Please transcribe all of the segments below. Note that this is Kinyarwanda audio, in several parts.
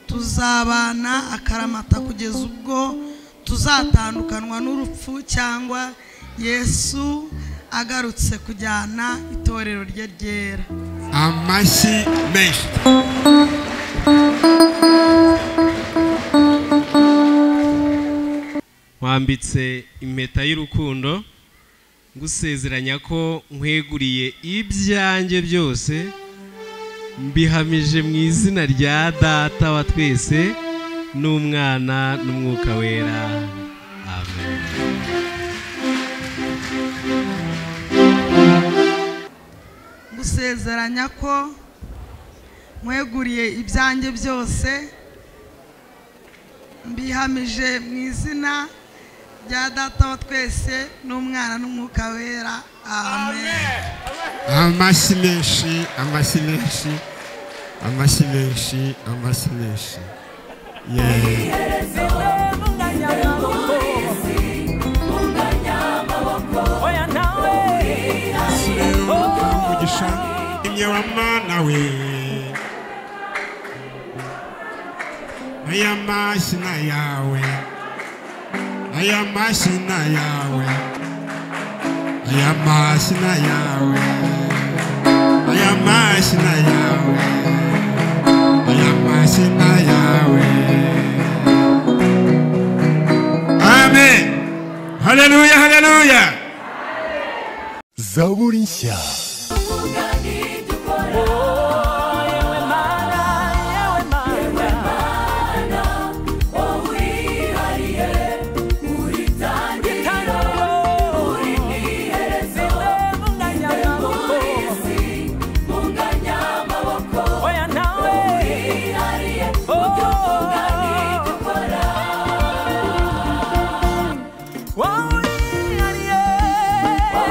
Tuzabana akaramata kugeza ubwo tuzatandukanwa n'urupfu cyangwa Yesu agarutse kujyana itorero rye ryera. Amashyi menshi. Wambitse impeta y'urukundo, ngusezeranya ko nkweguriye ibyanjye byose, mbihamije mu izina rya Data wa twese n'Umwana n'Umwuka Wera. Amen. Ngusezeranya ko nkweguriye ibyanjye byose, mbihamije mu izina rya Data wa twese n'Umwana n'Umwuka Wera. Amen. Amashyi menshi, amashyi menshi, amashyi menshi, amashyi menshi. Umugisha imye wa Mana we, aya mashyi na yawe, aya mashyi na yawe, aya mashyi na yawe, aya mashyi na yawe, aya mashyi na yawe. Amen. Haleluya, haleluya. Zaburi nshya. Oh,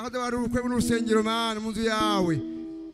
Aho ubukwe n'urusengero Mana mu nzu yawe,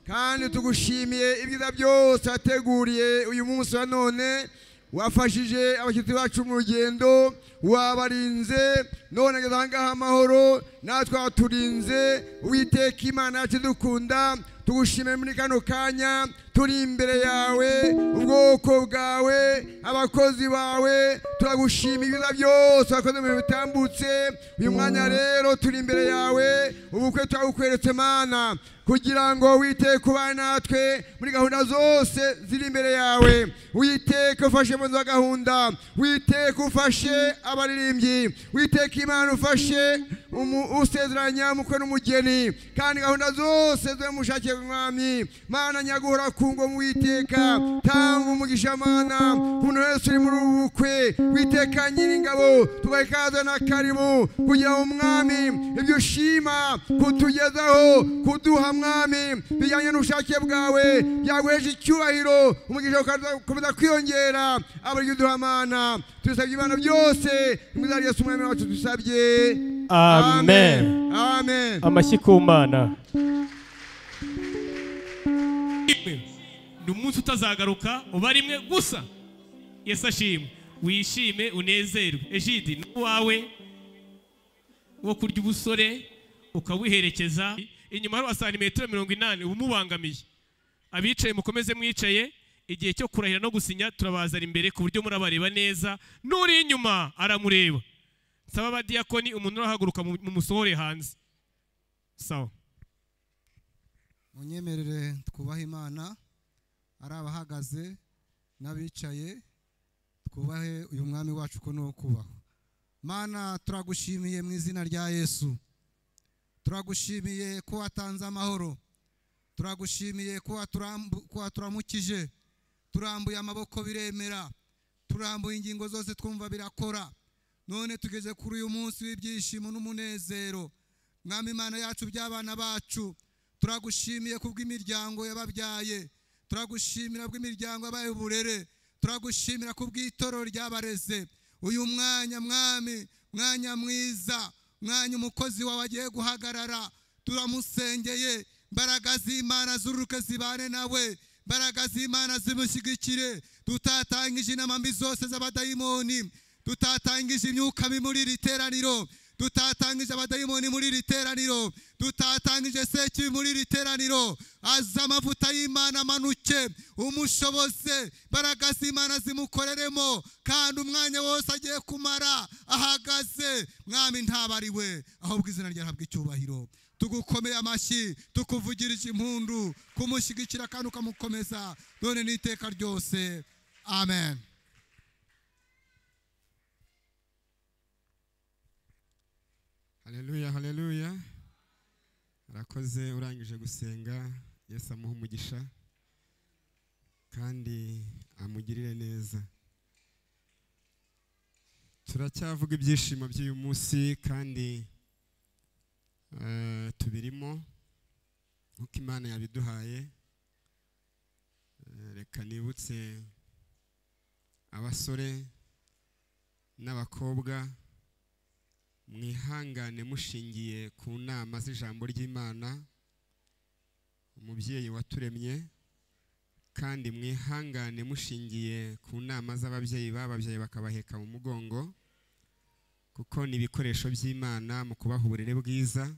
kandi tugushimiye ibyiza byose wateguriye uyu munsi wa none. Wafashije abashyitsi bacu mu rugendo, wabarinze none ngeze aha ngaha amahoro, natwe waturinze. Uwiteka Imana yacu dukunda, tugushimiye muri kano kanya turi imbere yawe, ubwoko bwawe, abakozi bawe, turagushima ibyiza byose wakoze mu bihe bitambutse. Uyu mwanya rero turi imbere yawe, ubukwe turabukweretse Mana, kugira ngo Uwiteka ubane natwe muri gahunda zose ziri imbere yawe. Uwiteka ufashe mu za gahunda, Uwiteka ufashe abaririmbyi, Uwiteka Imana ufashe usezeranya umukwe n'umugeni, kandi gahunda zose zimushakiye Mwami Mana nyaguhora ku ngoma. Uwiteka tanga umugisha Mana umuntu wese uri muri ubu bukwe. Uwiteka Nyiringabo tubahe ikaze na karibu, kugira ngo Mwami ibyo ushima kutugezaho kuduha Mwami bijyanye n'ubushake bwawe byaguhesha icyubahiro, umugisha ukomeza kwiyongera abaryo uduha Mana. Tubisabye Imana byose mu izina rya Yesu Umwami wacu dusabye, amen. Amen. Amashyi ku Mana. Ni umunsi utazagaruka, uba rimwe gusa. Yesu ashimwe, wishime unezerwe. Ejidi ni uwawe wo kurya ubusore ukawiherekeza. Inyuma hari santimetero 80 ubumubangamiye. Abicaye mukomeze mwicaye, igihe cyo kurahira no gusinya turabazana imbere ku buryo murabareba neza, n'uri inyuma aramureba. Nsaba abadiyakoni umuntu urahaguruka mumusohore hanze. Sawa. Munyemerere twubahe Imana, ari abahagaze n'abicaye, twubahe uyu mwami wacu ko no kubaho. Mana turagushimiye mu izina rya Yesu. Turagushimiye ko watanze amahoro, turagushimiye ko waturamukije, turambuye amaboko biremera, turambuye ingingo zose twumva birakora. None tugeze kuri uyu munsi w'ibyishimo n'umunezero. Mwami Imana yacu by'abana bacu, turagushimiye kubw'imiryango yababyaye, turagushimira bw'imiryango yabaye uburere, turagushimira kubw'itorero ryabareze. Uyu mwanya Mwami, mwanya mwiza, mwanya umukozi wawe agiye guhagarara, turamusengeye. Imbaraga z'Imana zururuke zibane nawe, imbaraga z'Imana zimushyigikire. Tutatangije inama mbi zose z'abadayimoni, tutatangije imyuka mibi muri iri teraniro, tutatangije abadayimoni muri iri teraniro, tutatangije sekibi muri iri teraniro. Aza amavuta y'Imana amanuke, umushoboze, imbaraga z'Imana zimukoreremo, kandi umwanya wose agiye kumara ahagaze Mwami ntaba ari we, ahubwo izina rye rihabwe icyubahiro. Tugukomeye amashyi, tukuvugirije impundu, kumushyigikira kandi ukamukomeza none n'iteka ryose. Amen. Haleluya, haleluya. Arakoze urangije gusenga, Yesu amuhe umugisha kandi amugirire neza. Turacyavuga ibyishimo by'uyu munsi kandi tubirimo nkuko Imana yabiduhaye. Reka nibutse abasore n'abakobwa, mwihangane mushingiye ku nama z'ijambo ry'Imana, umubyeyi waturemye, kandi mwihangane mushingiye ku nama z'ababyeyi bababyeyi bakabaheka mu mugongo, kuko ni ibikoresho by'Imana mu kubaha uburere bwiza.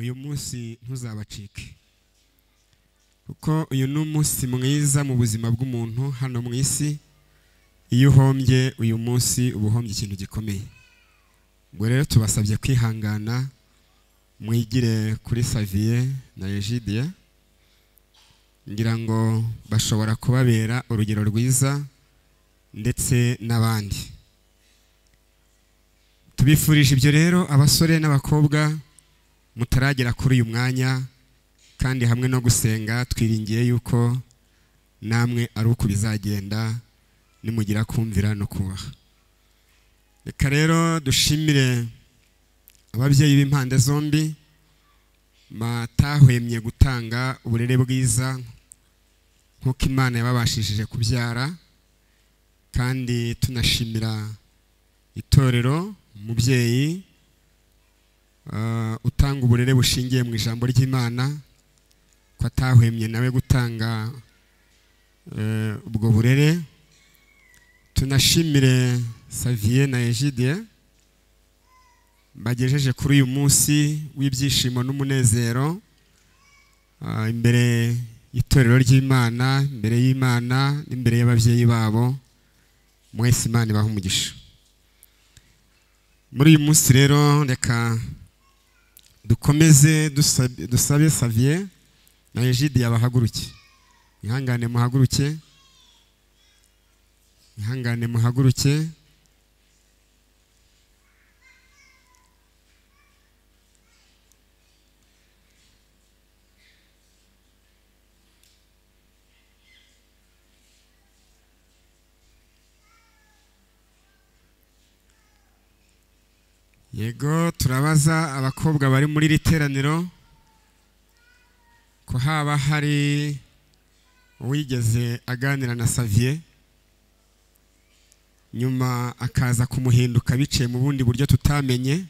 Uyu munsi ntuzabacike, kuko uyu ni umunsi mwiza mu buzima bw'umuntu hano mu isi. Iyo uhombye uyu munsi uba uhombye ikintu gikomeye. Ubwo rero tubasabye kwihangana, mwigire kuri Xavier na Egidia, ngira ngo bashobora kubabera urugero rwiza ndetse n'abandi. Tubifurije ibyo rero abasore n'abakobwa mutaragera kuri uyu mwanya, kandi hamwe no gusenga twiringiye yuko namwe ari uko bizagenda nimugira kumvira no kubaha. Reka rero dushimire ababyeyi b'impande zombi batahwemye gutanga uburere bwiza nk'uko Imana yababashishije kubyara, kandi tunashimira itorero, umubyeyi utanga uburere bushingiye mu ijambo ry'Imana, ko atahwemye nawe gutanga ubwo burere. Tunashimire Xavier na Egide bagejeje kuri uyu munsi w'ibyishimo n'umunezero imbere y'itorero ry'Imana, imbere y'Imana n'imbere y'ababyeyi babo. Mwese Imana ibahe umugisha. Muri uyu munsi rero reka dukomeze dusabe Xavier na Egide yabahaguruke. Ihangane muhaguruke, ihangane muhaguruke. Yego, turabaza abakobwa bari muri iri teraniro ko haba hari uwigeze aganira na Xavier nyuma akaza kumuhinduka biciye mu bundi buryo tutamenye.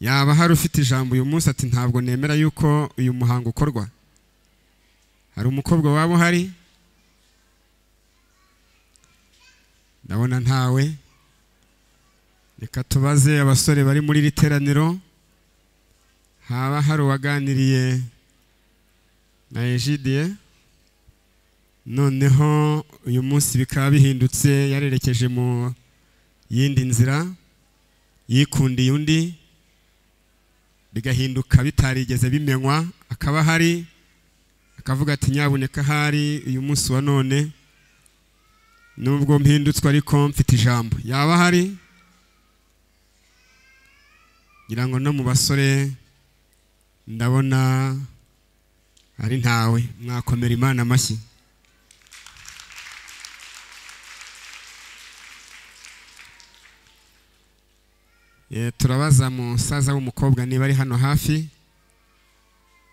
Yaba hari ufite ijambo uyu munsi ati ntabwo nemera yuko uyu muhango ukorwa? Hari umukobwa waba uhari? Ndabona ntawe. Reka tubaze abasore bari muri iri teraniro, haba hari uwaganiriye na Egide noneho uyu munsi bikaba bihindutse, yarerekeje mu yindi nzira, yikundiye undi, bigahinduka bitarigeze bimenywa, akaba hari akavuga ati nyabuneka hari uyu munsi wa none nubwo mpindutswe ariko mfite ijambo. Yaba hari? Ngira ngo no mu basore ndabona ari ntawe. Mwakomera Imana amashyi. Turabaza musaza w'umukobwa niba ari hano hafi,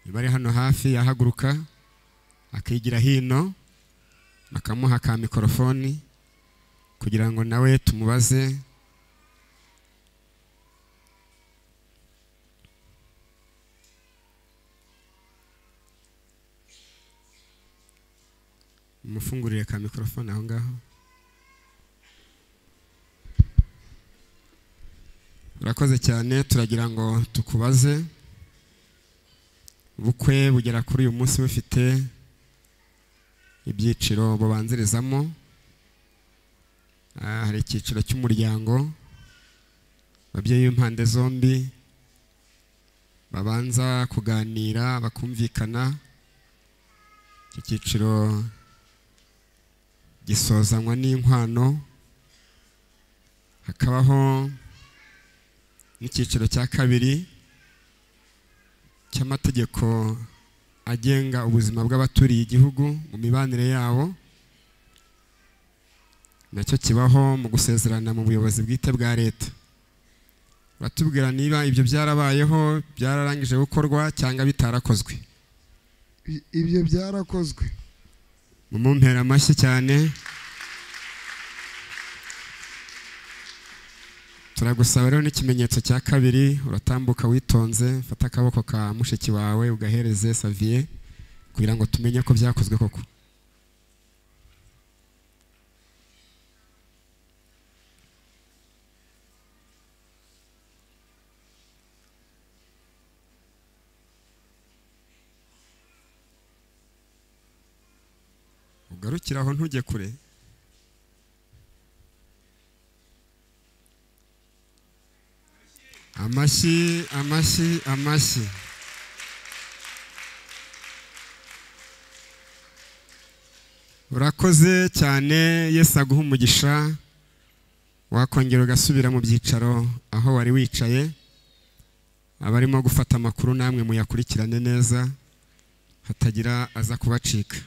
niba ari hano hafi yahaguruka akigira hino, bakamuha ka mikorofoni kugira ngo nawe tumubaze. Mufungurire ka mikorofoni aho ngaho. Urakoze cyane. Turagira ngo tukubaze, ubukwe bugera kuri uyu munsi bufite ibyiciro bubanzirizamo. Hari icyiciro cy'umuryango, ababyeyi b'impande zombi babanza kuganira bakumvikana. Icyo cyiciro gisozanywa n'inkwano. Hakabaho n'icyiciro cya kabiri cy'amategeko agenga ubuzima bw'abaturiye igihugu mu mibanire yabo, nacyo kibaho mu gusezerana mu buyobozi bwite bwa leta. Batubwira niba ibyo byarabayeho, byararangije gukorwa cyangwa bitarakozwe. Ibyo byarakozwe. Mumumpera amashyi cyane. Turagusaba rero n'ikimenyetso cya kabiri, uratambuka witonze, fata akaboko ka mushiki wawe ugahereze Xavier kugira ngo tumenye ko byakozwe koko. Ugarukira aho ntujye kure. Amashyi, amashyi, amashyi. Urakoze cyane. Yesu aguhe umugisha. Wakongera ugasubira mu byicaro aho wari wicaye. Abarimo gufata amakuru namwe muyakurikirane neza, hatagira aza kubacika.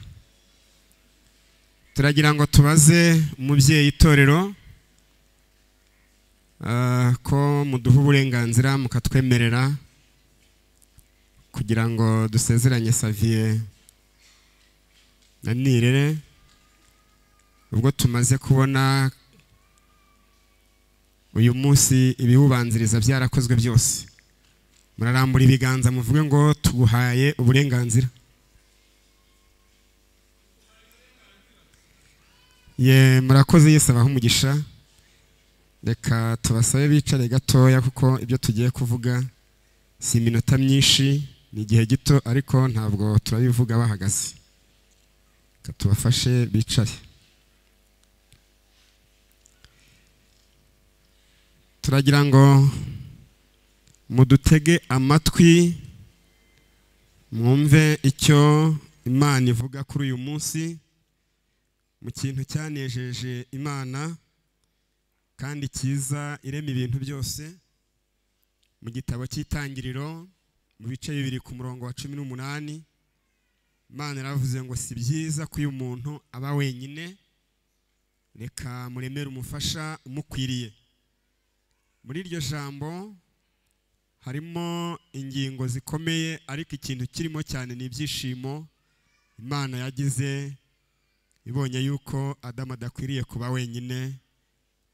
Turagira ngo tubaze umubyeyi itorero ko muduha uburenganzira mukatwemerera kugira ngo dusezeranye Xavier na Nirere, ubwo tumaze kubona uyu munsi ibiwubanziriza byarakozwe byose. Murarambura ibiganza muvuge ngo tuguhaye uburenganzira. Ye, murakoze, Yesu abahe umugisha. Reka tubasabe bicare gatoya kuko ibyo tugiye kuvuga si iminota myinshi, ni igihe gito, ariko ntabwo turabivuga bahagaze. Reka tubafashe bicare. Turagira ngo mudutege amatwi mwumve icyo Imana ivuga kuri uyu munsi, mu kintu cyanejeje Imana kandi cyiza irema ibintu byose. Mu gitabo cy'Itangiriro mu bice 2 ku murongo wa 18, Imana yaravuze ngo si byiza ko uyu muntu aba wenyine, reka muremere umufasha umukwiriye. Muri iryo jambo harimo ingingo zikomeye, ariko ikintu kirimo cyane ni ibyishimo Imana yagize ibonye yuko Adamu adakwiriye kuba wenyine,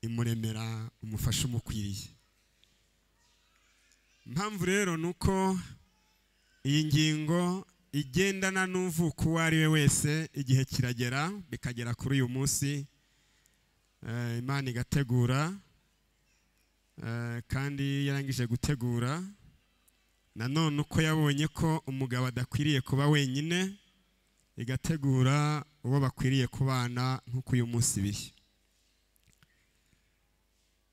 imuremera umufasha umukwiriye. Impamvu rero nuko iyi ngingo igendana n'uvuko uwo ari we wese, igihe kiragera bikagera kuri uyu munsi, Imana igategura, kandi yarangije gutegura nanone uko yabonye ko umugabo adakwiriye kuba wenyine, igategura uwo bakwiriye kubana nk'uko uyu munsi biri.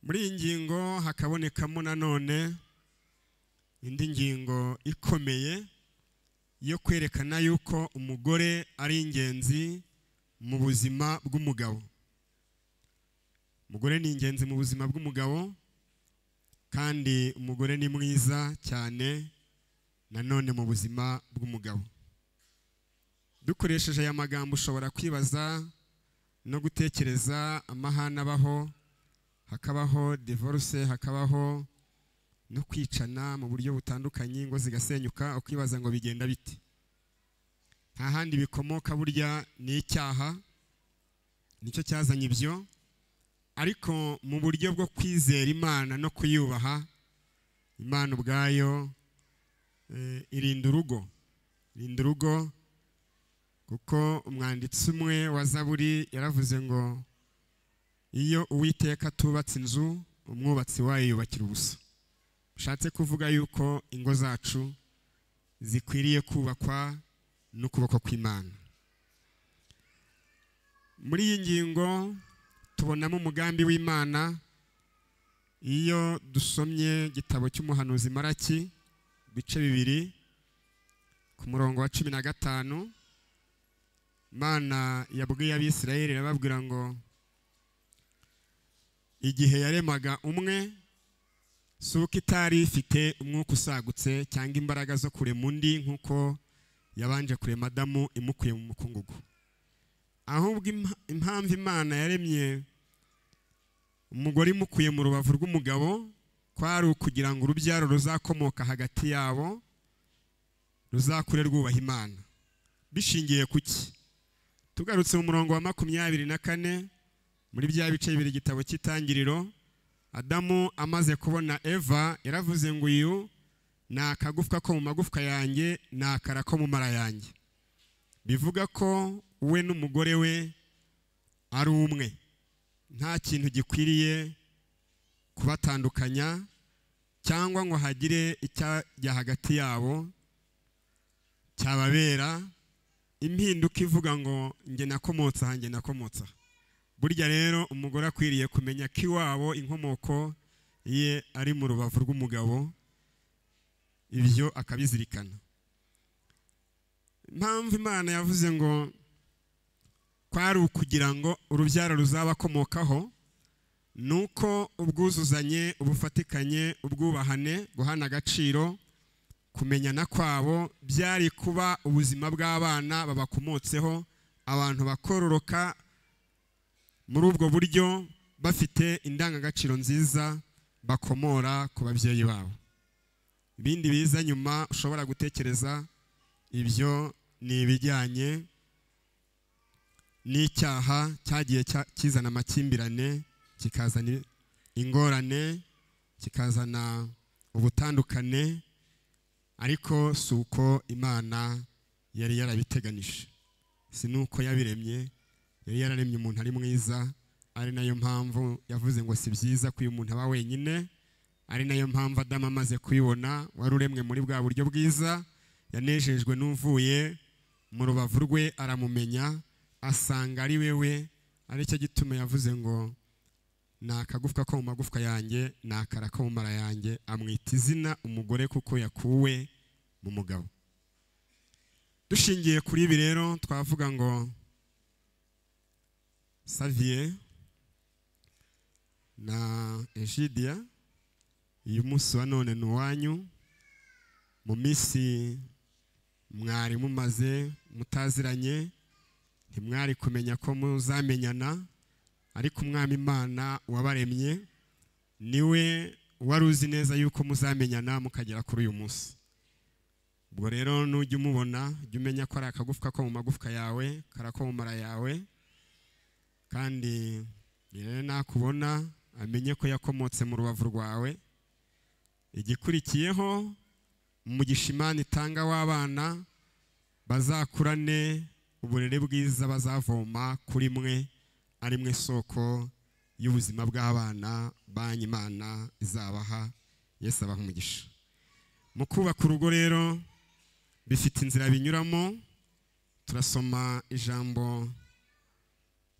Muri iyi ngingo hakabonekamo nanone indi ngingo ikomeye yo kwerekana yuko umugore ari ingenzi mu buzima bw'umugabo. Umugore ni ingenzi mu buzima bw'umugabo, kandi umugore ni mwiza cyane nanone mu buzima bw'umugabo. Dukoresheje aya magambo ushobora kwibaza no gutekereza amahane abaho, hakabaho divorce, hakabaho no kwicana mu buryo butandukanye, ingo zigasenyuka, ukibaza ngo bigenda bite. Nta handi bikomoka, burya ni icyaha nicyo cyazanye ibyo, ariko mu buryo bwo kwizera Imana no kuyubaha, Imana ubwayo irinda urugo, irinda urugo, kuko umwanditsi umwe wa Zaburi yaravuze ngo iyo Uwiteka atubatse inzu, umwubatsi wayo yubakira ubusa. Ushatse kuvuga yuko ingo zacu zikwiriye kubakwa n'ukuboko kw'Imana. Muri iyi ngingo tubonamo umugambi w'Imana. Iyo dusomye igitabo cy'umuhanuzi Maraki bice 2 ku murongo wa 15, Imana yabwiye Abisirayeli irababwira ngo igihe yaremaga umwe, si uko itari ifite umwuka usagutse cyangwa imbaraga zo kurema undi nk'uko yabanje kurema Adamu imukuye mu mukungugu, ahubwo impamvu Imana yaremye umugore imukuye mu rubavu rw'umugabo kwari ukugira ngo urubyaro ruzakomoka hagati yabo ruzakure rwubaha Imana. Bishingiye kuki? Tugarutse mu murongo wa 24 muri bya bice 2 igitabo cy'Itangiriro, Adamu amaze kubona Eva yaravuze ngo uyu ni akagufwa ko mu magufwa yanjye, ni akara ko mu mara yanjye. Bivuga ko we n'umugore we ari umwe, nta kintu gikwiriye kubatandukanya cyangwa ngo hagire icyajya hagati yabo cyababera impinduka ivuga ngo njye nakomotse aha, njye nakomotse aha. Burya rero umugore akwiriye kumenya ko iwabo inkomoko ye ari mu rubavu rw'umugabo, ibyo akabizirikana. Impamvu Imana yavuze ngo kwari ukugira ngo urubyaro ruzabakomokaho nuko ubwuzuzanye, ubufatikanye, ubwubahane, guhana agaciro, kumenyana kwabo byari kuba ubuzima bw'abana babakomotseho, abantu bakororoka muri ubwo buryo bafite indangagaciro nziza bakomora ku babyeyi babo. Ibindi biza nyuma ushobora gutekereza, ibyo ni ibijyanye n'icyaha cyagiye kizana amakimbirane, kikazana ingorane, kikazana ubutandukane, Ariko si uko Imana yari yarabiteganije, si nuko yabiremye. Yari yararemye umuntu ari mwiza, ari nayo mpamvu yavuze ngo si byiza ko uyu muntu aba wenyine. Ari nayo mpamvu Adamu amaze kuyibona, wari uremwe muri bwa buryo bwiza, yanejejwe n'uvuye mu rubavu rwe aramumenya, asanga ari wewe. Aricyo gituma yavuze ngo ni akagufwa ko mu magufwa yanjye, ni akara ko mu mara yanjye. Amwita izina umugore kuko yakuwe mu mugabo. Dushingiye kuri ibi rero twavuga ngo Xavier na Egidia, uyu munsi wa none ni uwanyu. Mu minsi mwari mumaze mutaziranye, ntimwari kumenya ko muzamenyana, ariko Umwami Imana wabaremye niwe wari uzi neza yuko muzamenyana mukagera kuri uyu munsi. Ubwo rero nujya umubona, jya umenya ko ari akagufwa ko mu magufwa yawe, karako mu mara yawe, kandi rero nakubona amenye ko yakomotse mu rubavu rwawe. Igikurikiyeho, umugisha Imana itanga w'abana bazakurane uburere bwiza bazavoma kuri mwe, ari mwe soko y'ubuzima bw'abana banyu Imana izabaha. Yesu abaha umugisha. Mu kubaka urugo rero bifite inzira binyuramo. Turasoma ijambo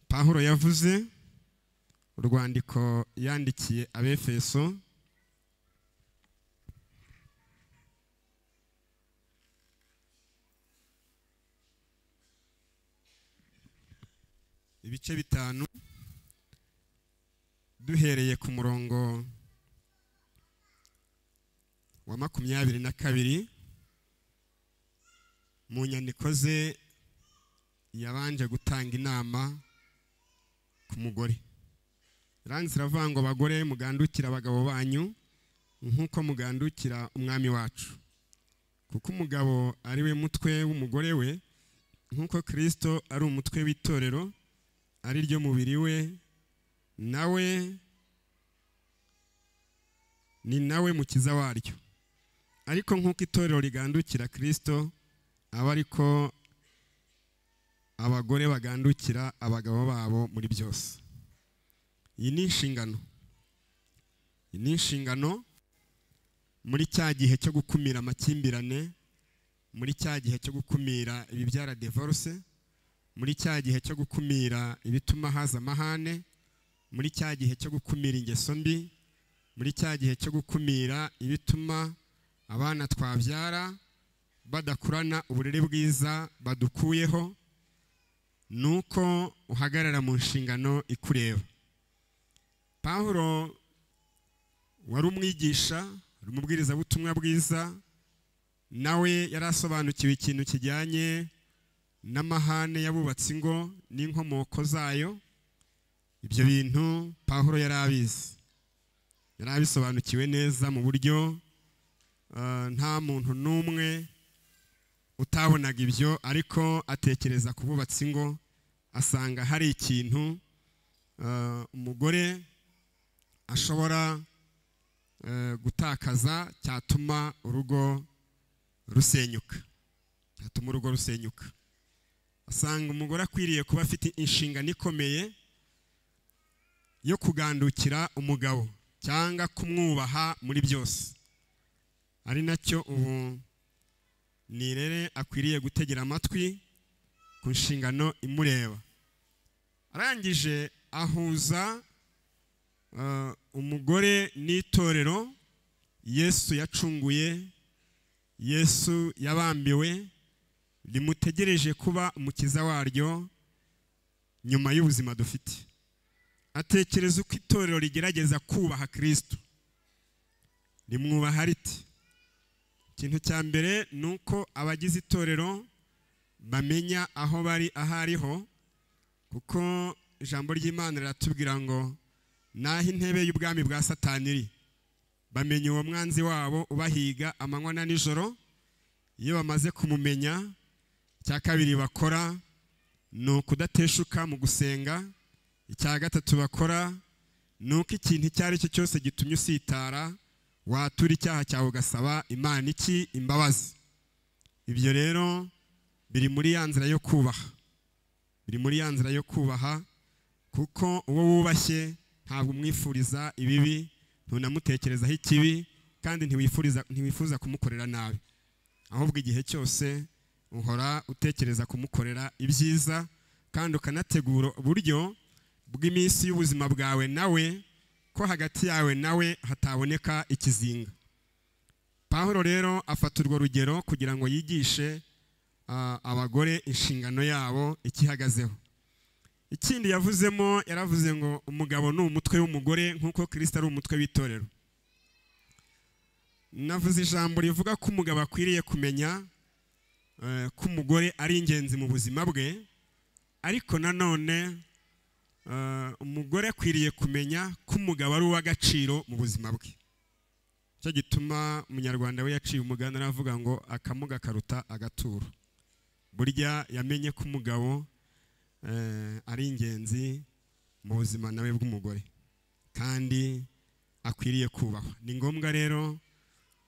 Pawulo yavuze, urwandiko yandikiye Abefeso, ibice 5, duhereye ku murongo wa 22. Mu nyandiko ze yabanje gutanga inama ku mugore. Ranze iravuga ngo bagore mugandukira abagabo banyu nk'uko mugandukira Umwami wacu, kuko umugabo ari we mutwe w'umugore we, nk'uko Kristo ari umutwe w'itorero, ari ryo mubiri we, nawe ni nawe mukiza waryo. Ariko nk'uko itorero rigandukira Kristo, aba ariko abagore bagandukira abagabo babo muri byose. Iyi ni inshingano. Iyi ni inshingano muri cya gihe cyo gukumira amakimbirane, muri cya gihe cyo gukumira ibibyara divorce, muri cya gihe cyo gukumira ibituma haza amahane, muri cya gihe cyo gukumira ingeso mbi, muri cya gihe cyo gukumira ibituma abana twabyara badakurana uburere bwiza badukuyeho. Nuko uhagarara mu nshingano ikureba. Pawulo wari umwigisha, wari umubwirizabutumwa bwiza, nawe yarasobanukiwe ikintu kijyanye n'amahane yabubatse ingo n'inkomoko zayo. Ibyo bintu Pawulo yarabizi, yarabisobanukiwe neza mu buryo nta muntu n'umwe utabonaga ibyo, ariko atekereza ku bubatsi ingo asanga hari ikintu umugore ashobora gutakaza cyatuma urugo rusenyuka, cyatuma urugo rusenyuka. Asanga umugore akwiriye kuba afite inshingano ikomeye yo kugandukira umugabo cyangwa kumwubaha muri byose. Ari nacyo ubu Nirere akwiriye gutegera amatwi ku nshingano imureba. Arangije ahuza umugore n'itorero Yesu yacunguye, Yesu yabambiwe, rimutegereje kuba umukiza waryo nyuma y'ubuzima dufite. Atekereza uko itorero rigerageza kubaha Kristo, rimwubaha riti. Ikintu cya mbere nuko abagize itorero bamenya aho bari ahariho, kuko ijambo ry'Imana riratubwira ngo naho intebe y'ubwami bwa Satani iri, bamenya uwo mwanzi wabo ubahiga amanywa na nijoro. Iyo bamaze kumumenya, icya kabiri bakora ni ukudateshuka mu gusenga. Icya gatatu bakora ni uko ikintu icyo ari cyo cyose gitumye usitara Watura icyaha cyawe ugasaba Imana iki? Imbabazi. Ibyo rero biri muri ya nzira yo kubaha, biri muri ya nzira yo kubaha, kuko uwo wubashye ntabwo umwifuriza ibibi, ntunamutekerezaho ikibi, kandi ntiwifuza kumukorera nabi, ahubwo igihe cyose uhora utekereza kumukorera ibyiza, kandi ukanategura uburyo bw'iminsi y'ubuzima bwawe nawe, ko hagati yawe nawe hataboneka ikizinga. Pawulo rero afata urwo rugero kugira ngo yigishe abagore inshingano yabo ikihagazeho. Ikindi yavuzemo, yaravuze ngo umugabo ni umutwe w'umugore nk'uko Kristo ari umutwe w'itorero. Navuze ijambo rivuga ko umugabo akwiriye kumenya ko umugore ari ingenzi mu buzima bwe, ariko nanone umugore akwiriye kumenya ko umugabo ari uw'agaciro mu buzima bwe. Cyo gituma umunyarwanda we yaciye umugani aravuga ngo akamuga karuta agaturo. Burya yamenye ko umugabo ari ingenzi mu buzima nawe bw'umugore, kandi akwiriye kubahwa. Ni ngombwa rero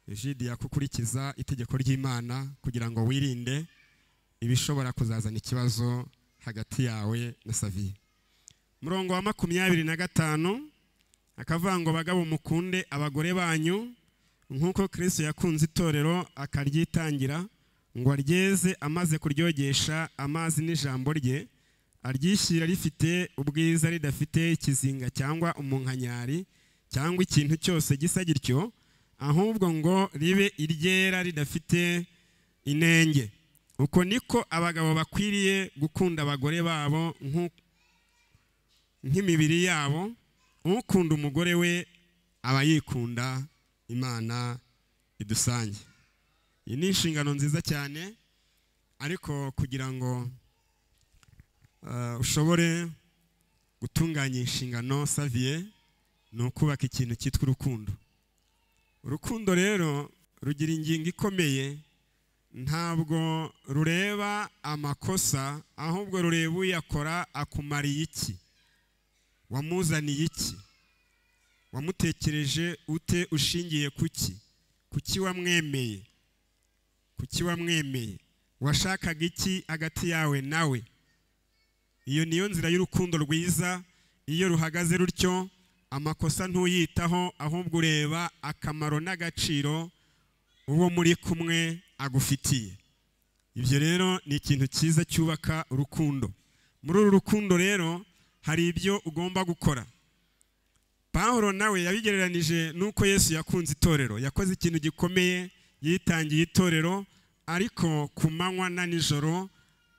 Ejidi yakukurikiza itegeko ry'Imana kugira ngo wirinde ibishobora kuzazana ikibazo hagati yawe na Saviye. Murongo wa 25 akavuga ngo bagabo mukunde abagore banyu nk'uko Kristo yakunze itorero akaryitangira, ngo aryeze amaze kuryogesha amazi n'ijambo rye, aryishyira rifite ubwiza ridafite ikizinga cyangwa umunkanyari cyangwa ikintu cyose gisa gityo, ahubwo ngo ribe iryera ridafite inenge. Uko niko abagabo bakwiriye gukunda abagore babo nk'imibiri yabo. Ukunda umugore we aba yikunda. Imana idusange. Iyi ni inshingano nziza cyane, ariko kugira ngo ushobore gutunganya inshingano Saviye, ni ukubaka ikintu cyitwa urukundo. Urukundo rero rugira ingingo ikomeye, ntabwo rureba amakosa, ahubwo rureba uyakora akumariye iki, wamuzaniye iki, wamutekereje ute, ushingiye kuki, kuki wamwemeye, kuki wamwemeye, washakaga iki hagati yawe nawe. Iyo niyo nzira y'urukundo rwiza. Iyo ruhagaze rutyo, amakosa ntuyitaho, ahubwo ureba akamaro n'agaciro uwo muri kumwe agufitiye. Ibyo rero ni ikintu cyiza cyubaka urukundo. Muri uru rukundo rero hari ibyo ugomba gukora. Pawulo nawe yabigereranije nuko Yesu yakunze itorero. Yakoze ikintu gikomeye, yitangiye itorero, ariko ku manywa na nijoro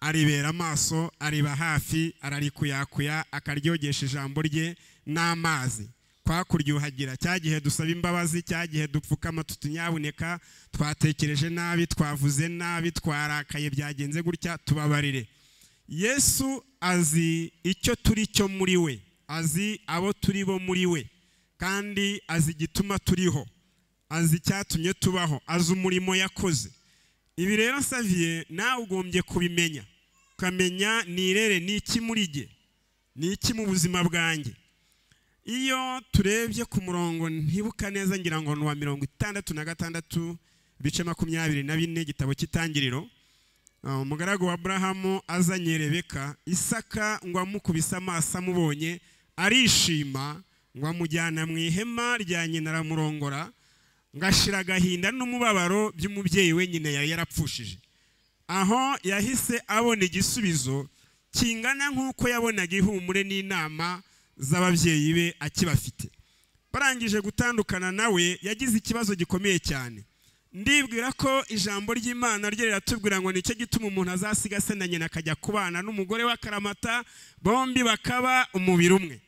aribera amaso, ariba hafi, ararikuyakuya, akaryogesha ijambo rye n'amazi. Kwa kuryuhagira cya gihe dusaba imbabazi, cya gihe dupfukama tutunyabuneka, twatekereje nabi, twavuze nabi, twarakaye, byagenze gutya, tubabarire. Yesu azi icyo turi cyo muri we, azi abo turi bo muri we, kandi azi igituma turiho, azi icyatumye tubaho, azi umurimo yakoze. Ibi rero Saviye nawe ugombye kubimenya, ukamenya nirere ni iki muri jye, ni iki mu buzima bwanjye. Iyo turebye ku murongo ntibuka neza, ngira ngo ni wa 66 bice 24 igitabo cy'Itangiriro, umugaragu wa Aburahamu azanye Rebeka, Isaka ngo amukubise amaso amubonye arishima, ngo amujyana mu ihema rya nyina aramurongora, ngashira agahinda n'umubabaro by'umubyeyi we nyine yari yarapfushije. Aho yahise abona igisubizo kingana nk'uko yabonaga ihumure n'inama z'ababyeyi be akibafite. Barangije gutandukana nawe, yagize ikibazo gikomeye cyane. Ndibwira ko ijambo ry'Imana ryo riratubwira ngo nicyo gituma umuntu azasiga se na nyina akajya kubana n'umugore wa karamata, bombi bakaba umubiri umwe.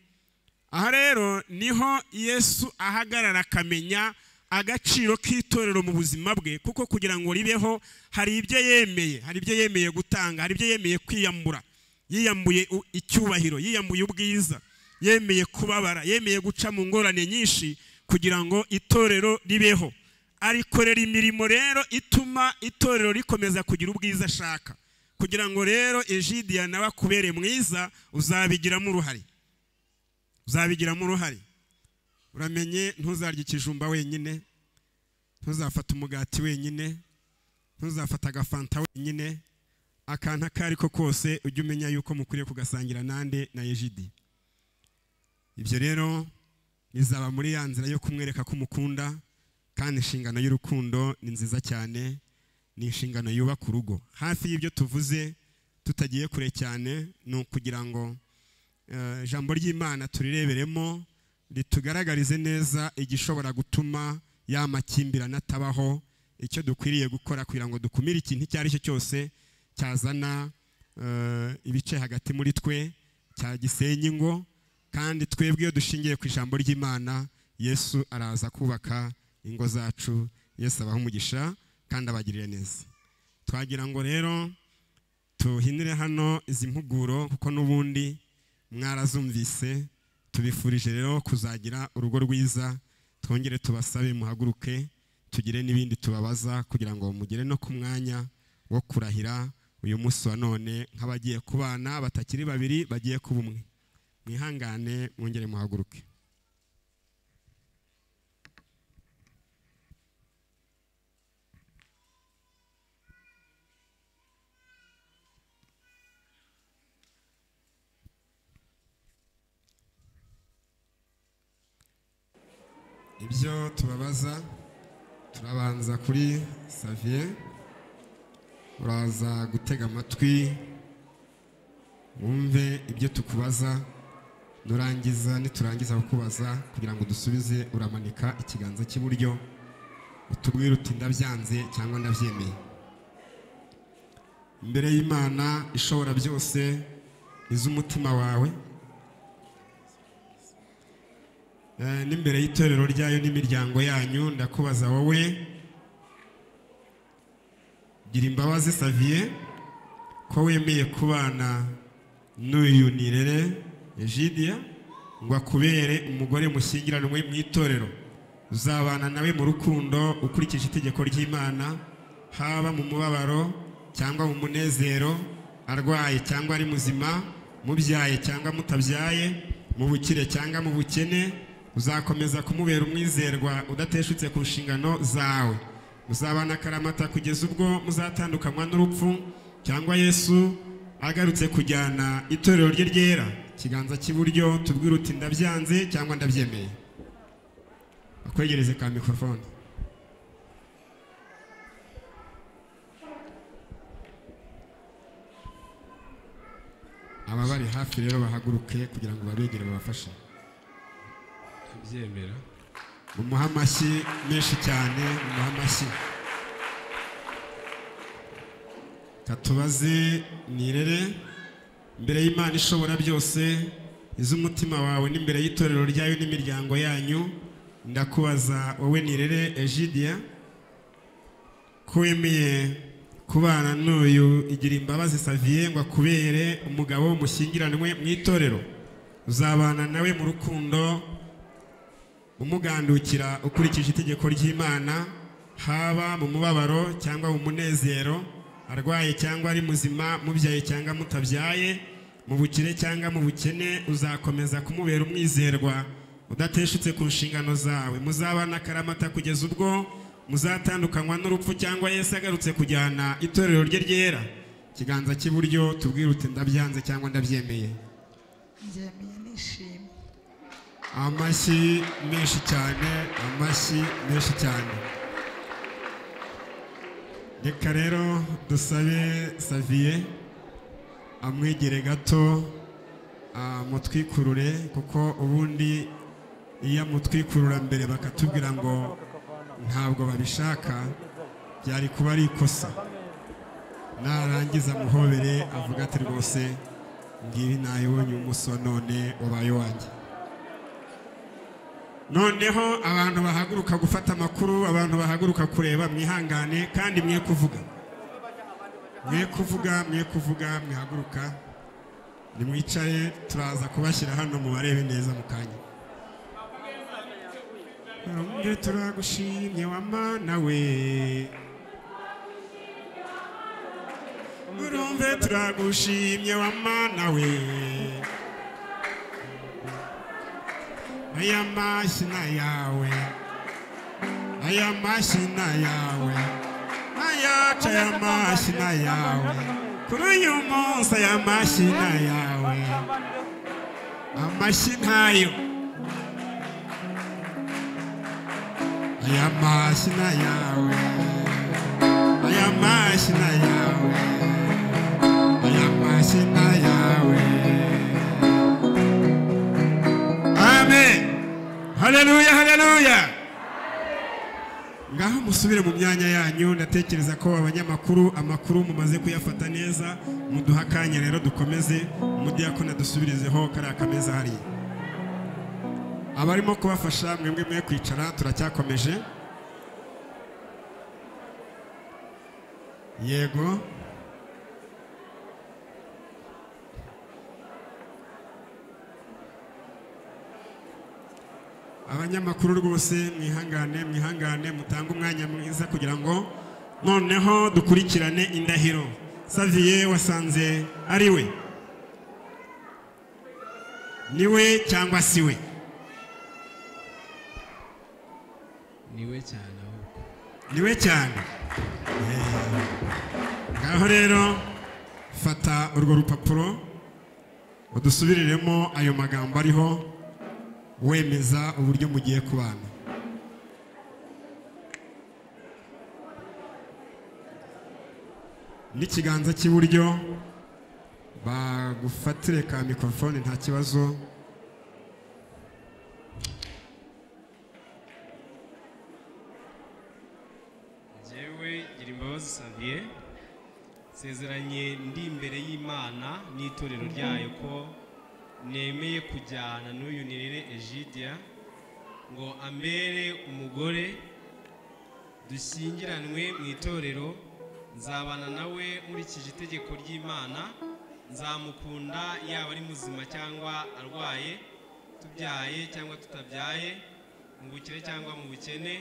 Aha rero niho Yesu ahagarara akamenya agaciro k'itorero mu buzima bwe, kuko kugira ngo ribeho hari ibyo yemeye, hari ibyo yemeye gutanga, hari ibyo yemeye kwiyambura. Yiyambuye icyubahiro, yiyambuye ubwiza, yemeye kubabara, yemeye guca mu ngorane nyinshi kugira ngo itorero ribeho. Arikorera imirimo rero ituma itorero rikomeza kugira ubwiza ashaka. Kugira ngo rero Egidiya nawe akubere mwiza, uzabigiramo uruhare, uzabigiramo uruhare. Uramenye ntuzarya ikijumba wenyine, Ntuzafata umugati wenyine, ntuzafata agafanta wenyine, akantu ako ariko kose ujye umenya yuko mukwiriye kugasangira nande na Ejidi. Ibyo rero bizaba muri ya nzira yo kumwereka ko umukunda, kandi inshingano y'urukundo ni nziza cyane, ni inshingano yubaka urugo. Hafi y'ibyo tuvuze tutagiye kure cyane, ni ukugira ngo ijambo ry'Imana turireberemo ritugaragarize neza igishobora gutuma ya makimbirane atabaho, icyo dukwiriye gukora kugira ngo dukumire ikintu icyo ari cyo cyose cyazana ibice hagati muri twe, cyagisenya ingo. Kandi twebwe iyo dushingiye ku ijambo ry'Imana, Yesu araza kubaka ingo zacu. Yesu abaha umugisha kandi abagirire neza. Twagira ngo rero tuhinire hano izi mpuguro, kuko n'ubundi mwarazumvise. Tubifurije rero kuzagira urugo rwiza. Twongere tubasabe muhaguruke, tugire n'ibindi tubabaza kugira ngo mugere no ku mwanya wo kurahira uyu munsi wa none nk'abagiye kubana batakiri babiri bagiye kuba umwe. Mwihangane mwongere muhaguruke. Ibyo tubabaza turabanza kuri Xavier, uraza gutega amatwi wumve ibyo tukubaza, nurangiza niturangiza kukubaza kugira ngo dusubize uramanika ikiganza cy'iburyo utubwire uti ndabyanze cyangwa ndabyemeye. Imbere y'Imana ishobora byose iz'umutima wawe, n'imbere y'itorero ryayo n'imiryango yanyu, ndakubaza wowe gira imbabazi Xavier ko wemeye kubana n'uyu Nirere Egidia ngo akubere umugore mushyingiranwe mu itorero, uzabana nawe mu rukundo ukurikije itegeko ry'Imana, haba mu mubabaro cyangwa mu munezero, arwaye cyangwa ari muzima, mubyaye cyangwa mutabyaye, mu bukire cyangwa mu bukene, uzakomeza kumubera umwizerwa udateshutse ku nshingano zawe. Muzabana akaramata kugeza ubwo muzatandukanywa n'urupfu cyangwa Yesu agarutse kujyana itorero rye ryera. Ikiganza cy'iburyo tubwire uti ndabyanze cyangwa ndabyemeye. Akwegereze ka microphone. Aba bari hafi rero bahaguruke kugira ngo babegere babafashe. Tubyemera. Mumuhe amashyi menshi cyane, mumuhe amashyi. Katubaze Nirere, imbere y'Imana ishobora byose iz'umutima wawe n'imbere y'itorero ryayo n'imiryango yanyu, ndakubaza wowe Nirere Egidia ko wemeye kubana n'uyu igira imbabazi Xavier ngo akubere umugabo mushyingiranwe mu itorero, uzabana nawe mu rukundo umugandukira ukurikije itegeko ry'Imana, haba mu mubabaro cyangwa mu munezero, arwaye cyangwa ari muzima, mubyaye cyangwa mutabyaye, mu bukire cyangwa mu bukene, uzakomeza kumubera umwizerwa udateshutse ku nshingano zawe. Muzabana akaramata kugeza ubwo muzatandukanywa n'urupfu cyangwa Yesu agarutse kujyana itorero rye ryera. Ikiganza cy'iburyo tubwire uti ndabyanze cyangwa ndabyemeye. Mbyemeye nishimye. Amashyi menshi cyane, amashyi menshi cyane. Reka rero dusabe Xavier amwegere gato amutwikurure, kuko ubundi iyo amutwikurura mbere bakatubwira ngo ntabwo babishaka byari kuba ari ikosa. Narangiza muhobere avuga ati rwose ngibi nayibonye umunsi wa none wabaye wanjye. Noneho abantu bahaguruka gufata amakuru, abantu bahaguruka kureba, mwihangane kandi mwe kuvuga, mwe kuvuga, mwe kuvuga, mwihaguruka nimwicare, turaza kubashyira hano mubarebe neza mu kanya. Mbe turagushimye wa Mana we, urumve turagushimye wa Mana we, aya mashyi na yawe, Aya mashina yawe, ayaca aya mashina yawe, kuri uyu munsi aya mashina yawe, amashina yo, aya mashina yawe, aya mashina yawe, aya mashina yawe. Amen. Haleluya, haleluya. Ngaho musubire mu myanya yanyu. Ndatekereza ko abanyamakuru amakuru mumaze kuyafata neza, muduha akanya rero dukomeze. Umudiyakoni dusubirizeho kariya kameza hariya. Abarimo kubafasha mwebwe mwe kwicara, turacyakomeje. Yego. Abanyamakuru rwose mwihangane, mwihangane, mutange umwanya mwiza kugira ngo noneho dukurikirane indahiro. Saviye wasanze ari we, niwe cyangwa si we? Niwe cyane ahubwo. Niwe cyane. Ngaho rero fata urwo rupapuro udusubiriremo ayo magambo ariho, wemeza uburyo mugiye kubana. N'ikiganza cy'iburyo bagufatire ka mikrofone, nta kibazo. Njyewe Girimbabazi Xavier nsezeranye ndi imbere y'Imana n'itorero ryayo ko nemeye kujyana n'uyu Nirere Egidia ngo ambere umugore, dushyingiranwe mu itorero, nzabana nawe nkurikije itegeko ry'Imana, nzamukunda yaba ari muzima cyangwa arwaye, tubyaye cyangwa tutabyaye, mu bukire cyangwa mu bukene,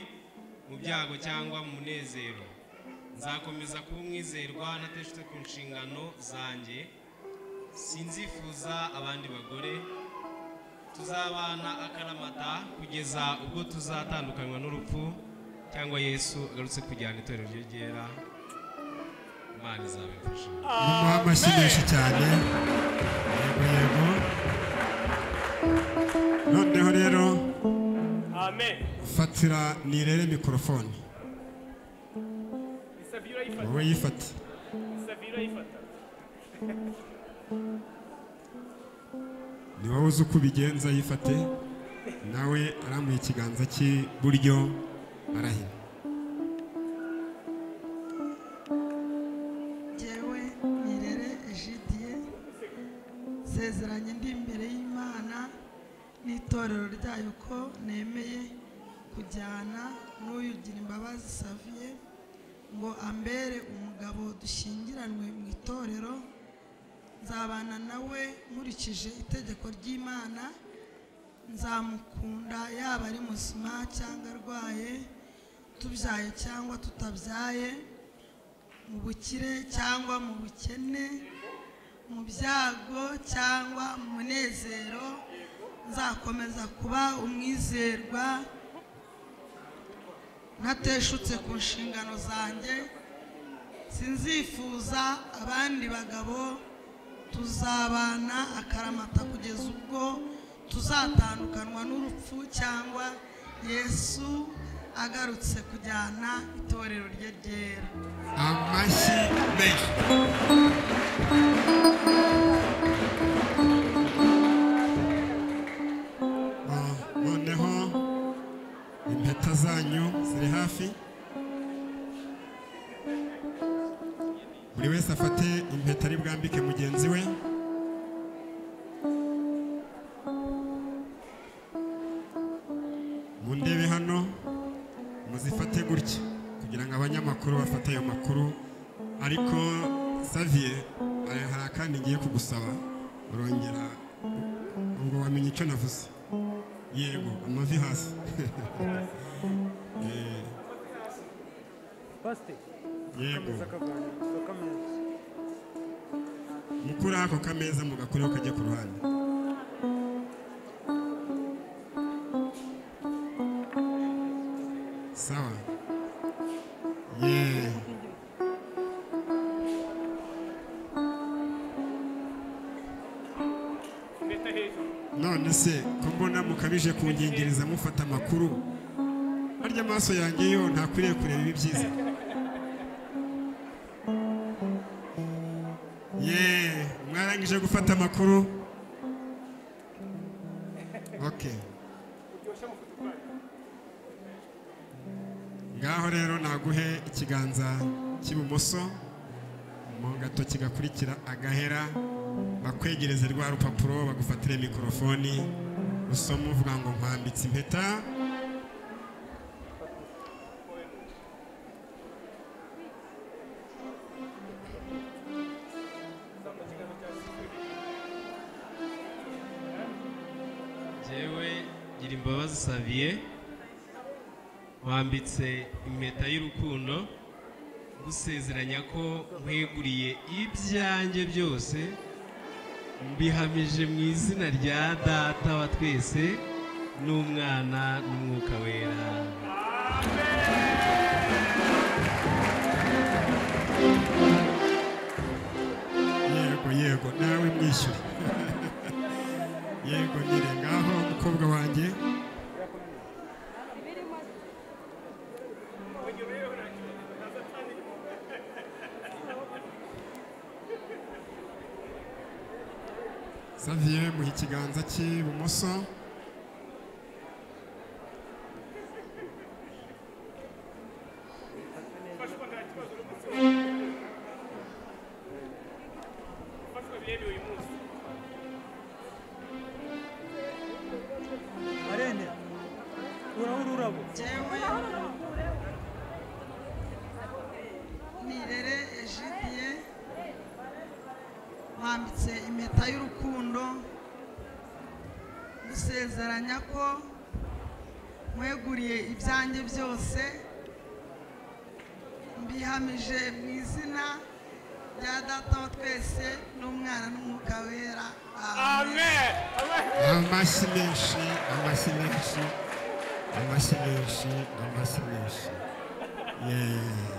mu byago cyangwa mu munezero. Nzakomeza kuba umwizerwa ntateshutse ku nshingano zanjye, sinzifuza abandi bagore, tuzabana akaramata kugeza ubwo tuzatandukanywa n'urupfu cyangwa Yesu agarutse kujyana itorero rye ryera. Imana izabimfasha. Mumuhe amashyi menshi cyane. Yego, yego. Noneho rero amen. Fatira Nirere mikrofone. Wowe yifate. Ni wowe uzi uko ubigenza, yifate. Nawe arambuye ikiganza cy'iburyo arahira. Njyewe Nirere Egidiye nsezeranye ndi imbere y'Imana n'itorero ryayo ko nemeye kujyana n'uyu Girimbabazi Xavier ngo ambere umugabo dushyingiranwe mu itorero, nzabana nawe nkurikije itegeko ry'Imana, nzamukunda yaba ari muzima cyangwa arwaye, tubyaye cyangwa tutabyaye, mu bukire cyangwa mu bukene, mu byago cyangwa mu munezero, nzakomeza kuba umwizerwa ntateshutse ku nshingano zanjye, sinzifuza abandi bagabo, tuzabana akaramata kugeza ubwo tuzatandukanwa n'urupfu cyangwa Yesu agarutse kujyana itorero rye ryera. Amashyi menshi. Noneho impeta zanyu ziri hafi, buri wese afate impeta ari bwambike mugenzi we. Mundebe hano muzifate gutya kugira ngo abanyamakuru bafate ayo makuru. Ariko Xavier, hari akandi ngiye kugusaba, urongera ubwo wamenye icyo navuze. Yego, amavi hasi. Yego, mukura ako kameza mugakureho kajya ku ruhande. Sawa. Yeah. None se ko mbona mukabije kungingiriza mufata amakuru, harya amaso yanjye yo ntakwiriye kureba ibi byiza. Ye, mwarangije gufata amakuru? Okay. Ngaho rero naguhe ikiganza cy'ibumoso mu gatoki gakurikira agahera, bakwegereze rwa rupapuro, bagufatire mikorofoni, usome uvuga ngo nkwambitse impeta. Jewe Girimbabazi Xavier wambitse impeta y'urukundo, gusezeranya ko nkweguriye ibyanjye byose, mbihamije mu izina rya Data wa twese n'Umwana n'Umwuka Wera. Yego yego, nawe mwishyure. Yego nyire, ngaho umukobwa wanjye. Xavier muha ikiganza cy'ibumoso. Nirere Egidiye wambitse impeta y'urukundo, gusezeranya ko nkweguriye ibyanjye byose, mbihamije mu izina rya Data wa twese n'Umwana n'Umwuka Wera. Amen. Amashyi menshi, amashyi menshi, amashyi menshi, amashyi menshi. Yeah.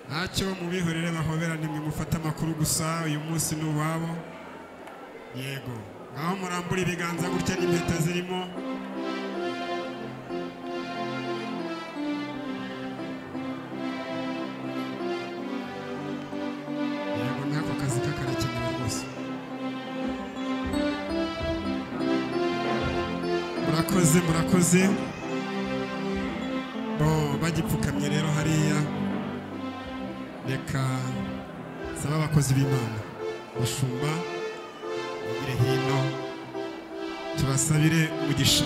Ntacyo mubihorere bahobera, nimwe mufata amakuru gusa, uyu munsi ni uwabo. Yego, ngaho murambura ibiganza gutya n'impeta zirimo. Yego, n'ako kazi karakenewe rwose. Murakoze, murakoze. Bo bagipfukamye rero hariya, reka saba abakozi b'Imana bashumba bagire hino tubasabire umugisha.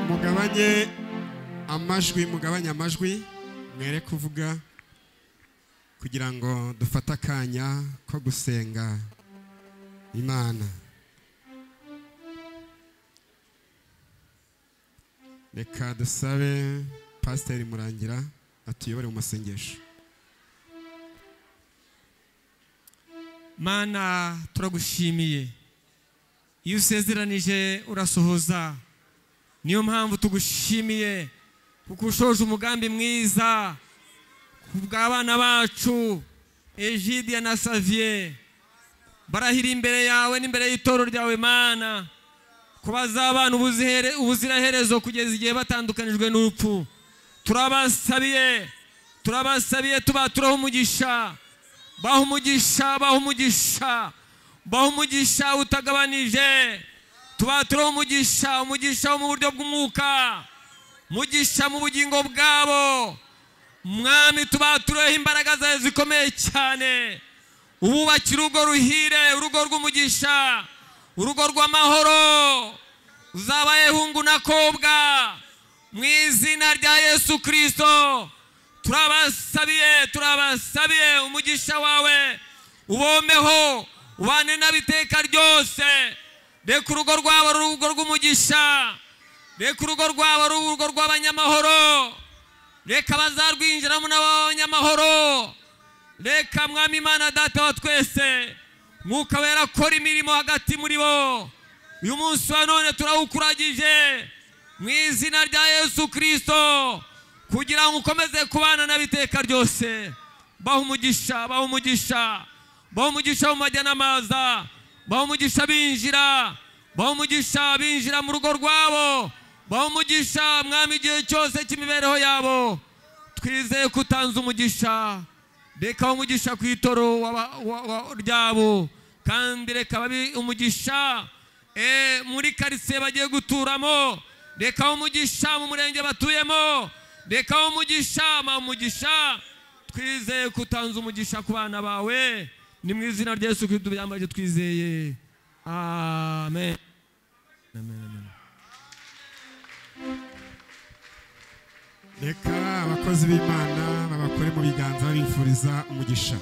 Mugabanye amajwi, mugabanye amajwi, mwere kuvuga kugira ngo dufate akanya ko gusenga Imana. Reka dusabe Pasiteri Murangira atuyobore mu masengesho. Mana, turagushimiye, iyo usezeranije urasohoza. Niyo mpamvu tugushimiye kuko ushoje umugambi mwiza kubw'abana bacu Egidia na Xavier. Barahira imbere yawe n'imbere y'itoro ryawe Mana, ko bazabana ubuziraherezo kugeza igihe batandukanijwe n'urupfu. Turabasabiye, turabasabiye, tubaturaho umugisha, baha umugisha, baha umugisha, baha umugisha utagabanije. Tubaturaho umugisha, umugisha wo mu buryo bw'umwuka, umugisha mu bugingo bwabo. Mwami, tubatureho imbaraga zawe zikomeye cyane, ububakire urugo ruhire, urugo rw'umugisha, urugo rw'amahoro, Uzabahe hungu na kobwa mu izina rya Yesu Kristo. Turabasabiye, turabasabiye umugisha wawe ubomeho, ubane n'abiteka ryose. Reka urugo rwabo urugo rw'umugisha, reka urugo rwabo urugo rw'abanyamahoro, reka bazarwinjiramo n'abanyamahoro. Reka Mwami Imana Data wa twese, Mwuka Wera akora imirimo hagati muri bo. Uyu munsi wa none turawukuragije mu izina rya Yesu Kristo, kugira ngo ukomeze kubana n'abiteka ryose. Baha umugisha, baha umugisha, baha umugisha mu majya n'amaza, baha umugisha binjira, baha umugisha binjira mu rugo rwabo, baha umugisha Mwami igihe cyose cy'imibereho yabo. Twizeye ko utanze umugisha. Reka umugisha ku itoro ryabo, kandi reka babe umugisha muri karitsiye bagiye guturamo, reka umugisha mu murenge batuyemo, reka umugisha, ma umugisha. Twizeye ko utanze umugisha ku bana bawe. Ni mu izina rya Yesu Kristo byambaje twizeye, amen. Amen, amen. Reka abakozi b'Imana babakore mu biganza babifuriza umugisha.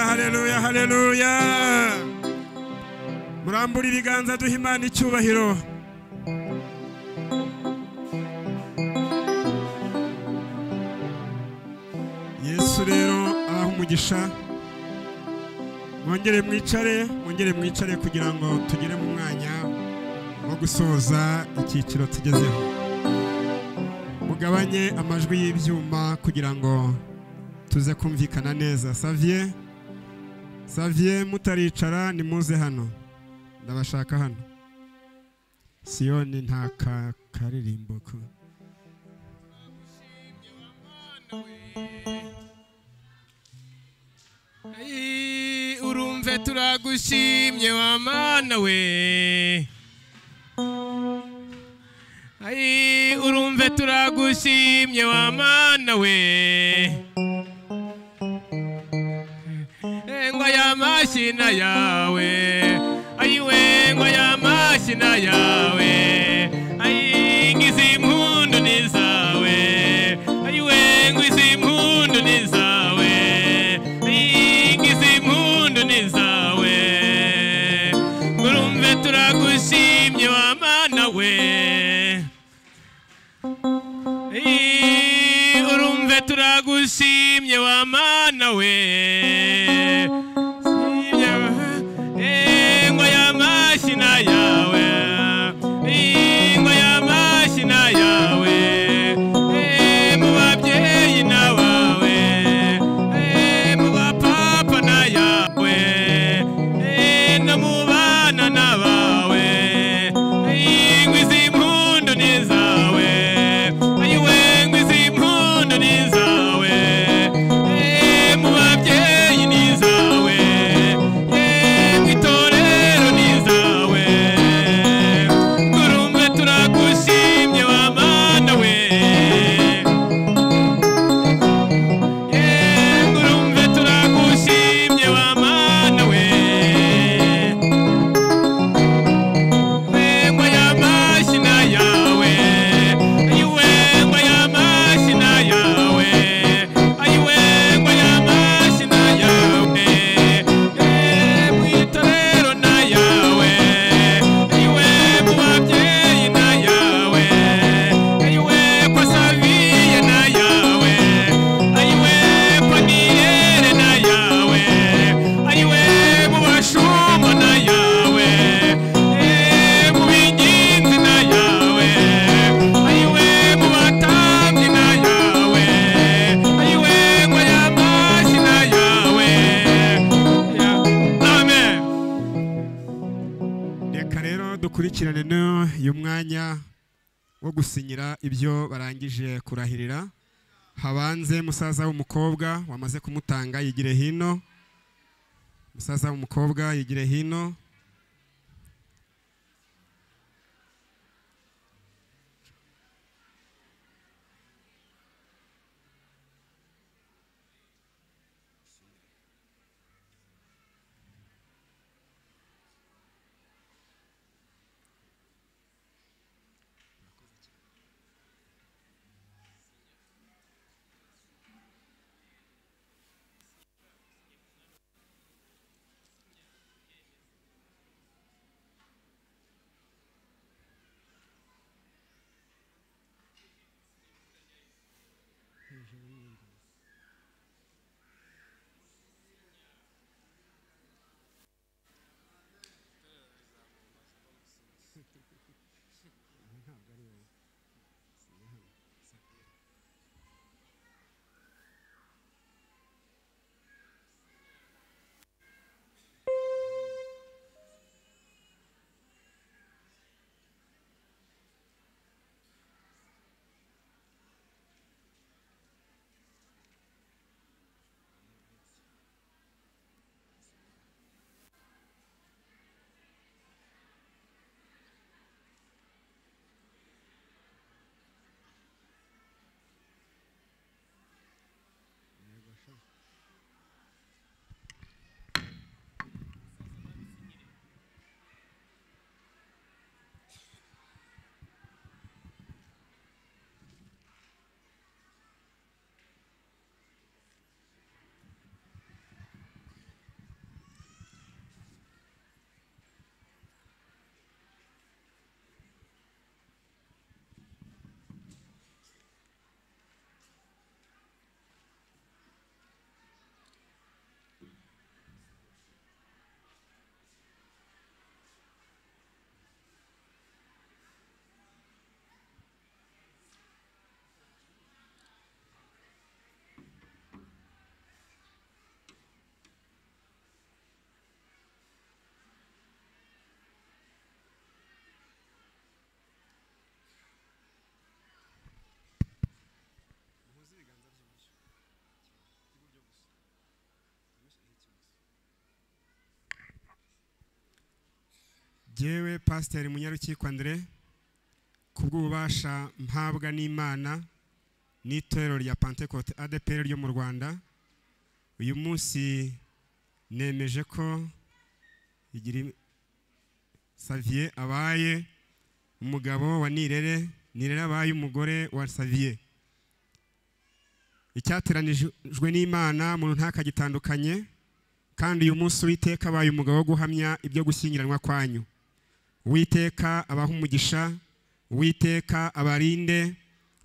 Haleluya, haleluya. Murambura ibiganza duha Imana icyubahiro. Yesu rero abaha umugisha. Mwongere mwicare, mwongere mwicare kugira ngo tugere mu mwanya wo gusoza icyiciro tugezeho. Mugabanye amajwi y'ibyuma kugira ngo tuze kumvikana neza. Xavier, Xavier mutaricara nimuze hano, ndabashaka hano. Siyoni nta karirimbo ko. Urumve turagushimye wa Mana we, ai urumve turagushimye wa Mana we. Ngwa ya mashina yawe, ayiwe ngwa ya mashina yawe, ayi ngizi impundu ni zawe, ayiwe ngizi impundu ni zawe, ayi ngizi impundu ni zawe. Ngurumve turagushimye wa Mana we, ayi urumve turagushimye wa Mana we. Ngwa ya mashina yawe, Reka rero dukurikirane n'uyu mwanya wo gusinyira ibyo barangije kurahirira. Habanze musaza w'umukobwa wamaze kumutanga yigire hino. Musaza w'umukobwa yigire hino. Jewe Pasiteri Munyarukiko Andre, kubw'ububasha mpabwa n'Imana n'itorero rya Pentecote ADPR ryo mu Rwanda, uyu munsi nemeje ko Igira Xavier abaye umugabo wa Nirere, Nirere abaye umugore wa Xavier. Icyateranijwe n'Imana umuntu ntakagitandukanye, kandi uyu munsi Uwiteka abaye umugabo wo guhamya ibyo gushyingiranwa kwanyu. Uwiteka abaha umugisha, Uwiteka abarinde,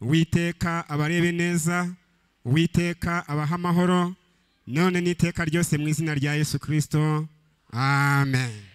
Uwiteka abarebe neza, Uwiteka abaha amahoro, none n'iteka ryose mu izina rya Yesu Kristo. Amen.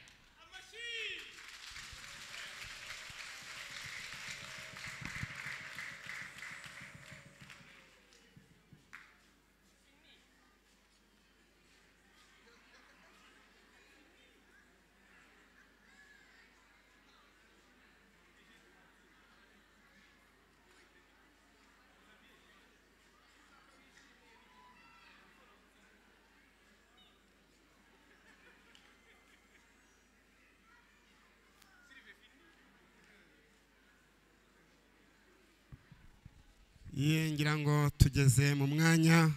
Ngira ngo tugeze mu mwanya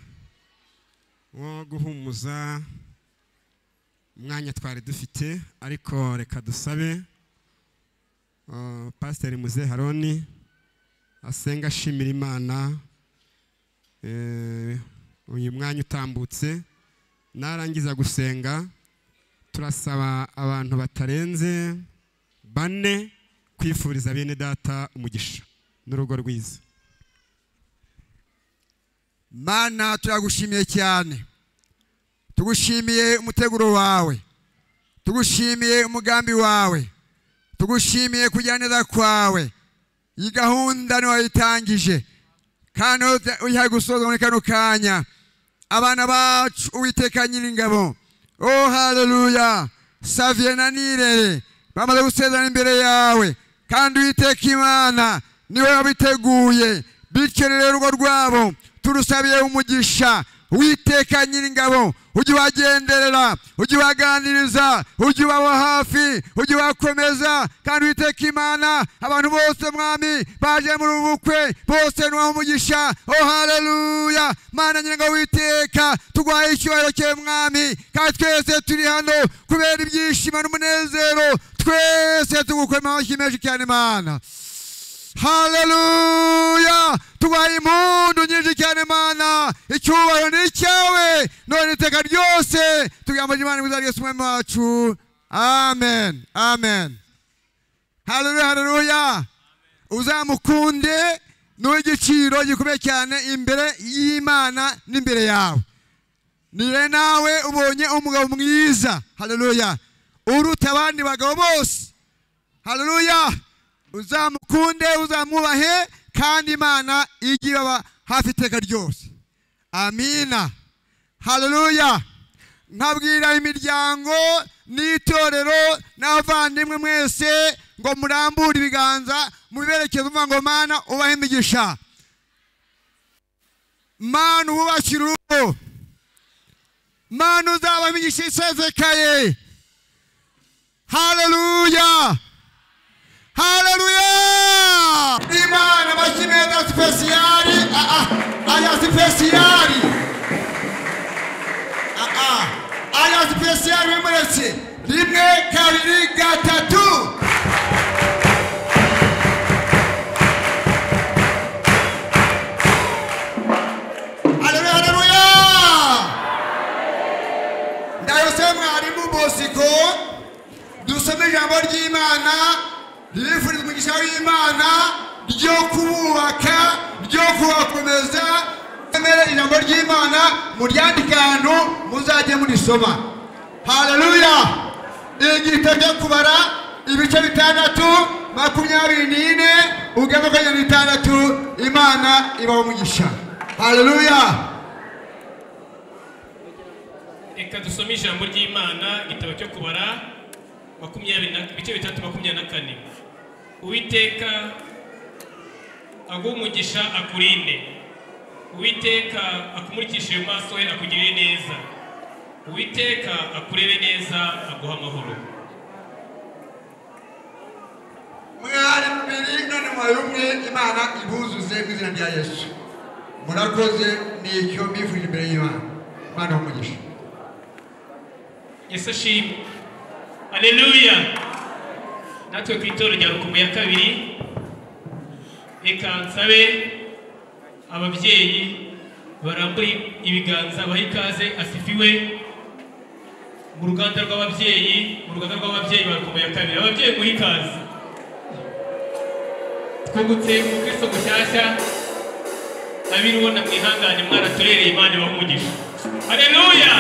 wo guhumuza, umwanya twari dufite, ariko reka dusabe Pasiteri Muze Haroni asenga ashimira Imana uyu mwanya utambutse. Narangiza gusenga turasaba abantu batarenze 4 kwifuriza bene data umugisha n'urugo rwiza. Mana, turagushimiye cyane, tugushimiye umuteguro wawe, tugushimiye umugambi wawe, tugushimiye kugira neza kwawe. Iyi gahunda niwe wayitangije kandi uyihaye gusoza muri kano kanya. Abana bacu Uwiteka Nyiringabo, oh haleluya, Xavier na Nirere Bamaze gusezerana imbere yawe, kandi Uwiteka Imana niwe wabiteguye. Bityo rero urugo rwabo turusabiye umugisha. Uwiteka Nyiringabo, ujye ubagenderera, ujye ubaganiriza, ujye ubaba hafi, ujye ubakomeza. Kandi Uwiteka Imana, abantu bose Mwami baje muri ubu bukwe bose nubaha umugisha. Oh haleluya! Mana Nyiringabo Uwiteka, tuguhaye icyubahiro cyawe Mwami, kandi twese turi hano kubera ibyishimo n'umunezero, twese tugukoma amashyi menshi cyane Mana. Haleluya! Tuguhaye impundu nyinshi cyane Mana, icyubahiro ni icyawe none iteka ryose. Tugambije Imana mu izina rya Yesu Umwami wacu, amen, amen. Haleluya, haleluya. Uzamukunde n'igiciro gikomeye cyane imbere y'Imana n'imbere yawe. Niwe nawe ubonye umugabo mwiza, haleluya, uruta abandi bagabo bose. Haleluya. Uzamukunde, uzamwubahe, kandi Imana ijye ibaba hafi iteka ryose. Amina. Haleluya. Nkabwira imiryango n'itorero n'abavandimwe mwese ngo murambure ibiganza mubiberekeze, uvuga ngo Mana ubahe imigisha, Mana ububakire urugo, Mana uzabaha imigisha isesekaye. Haleluya, haleluya. Imana amashyi meza sipesiyari, aya sipesiyari, aya sipesiyari bimuretse. 1 2 3. Haleluya, haleluya. Ndayose mwarimu Bosiko, dusome ijambo ry'Imana rifuriza umugisha w'Imana ryo kububaka, ryo kubakomeza. Emere ijambo ry'Imana muryandike ahantu muzajye murisoma. Haleluya. Igitabo cyo kubara ibice 6 24 ugeze 26. Imana ibahe umugisha. Haleluya. Reka dusome ijambo ry'Imana, igitabo cyo kubara ibice 6 24. Uwiteka aguhe umugisha akurinde, Uwiteka akumurikishe mu maso he akugirire neza, Uwiteka akurebe neza aguha amahoro. Mwari mubiri none mwari umwe, Imana ibuzuze mu izina rya Yesu. Murakoze, nicyo mbifurije imbere y'Imana. Imana ibahe umugisha. Yesu ashimwe. Haleluya. Natwe ku itorero rya Rukomo ya 2, reka nsabe ababyeyi barambure ibiganza bahe ikaze asifiwe mu ruganda rw'ababyeyi, mu ruganda rw'ababyeyi ba Rukomo ya 2. Ababyeyi muhe ikaze. Twungutse umukristo mushyashya, abirubona mwihangane, mwaraturereye, Imana ibahe umugisha. Haleluya.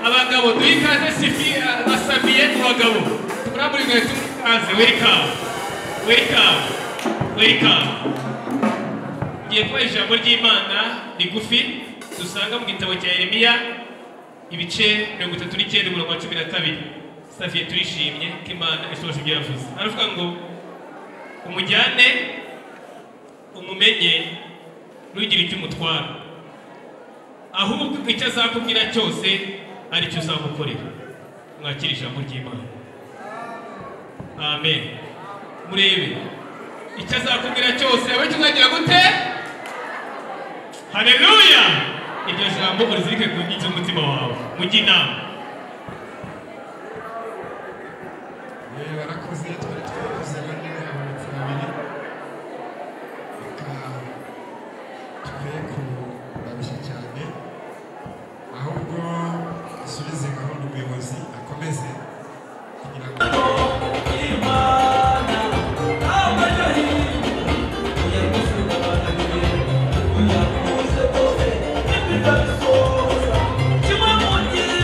Abagabo duhe ikaze sifi asabiye mu bagabo. Tumurambure ibiganza tumuhe ikaze. Welcome, welcome, welcome. Ngiye kubaha ijambo ry'Imana rigufi dusanga mu gitabo cya Yeremiya ibice 39 umurongo wa 12. Safiye turishimye ko Imana isohoje ibyo yavuze. Aravuga ngo umujyane umumenye ntugire icyo umutwara, ahubwo icyo azakubwira cyose aricyo uzamukorera. Mwakire ijambo ry'Imana. Amen. Murebe icyo azakubwira cyose abe uzagira gute? Haleluya. Iryo jambo urizirike ku nkingi z'umutima wawe, mujye inama. Barakoze, twari twakoze bane, habonetse babiri. Reka tuve kubarushya cyane, ahubwo dusubize gahunda umuyobozi akomeze kugira ngo Kimwe mu gihe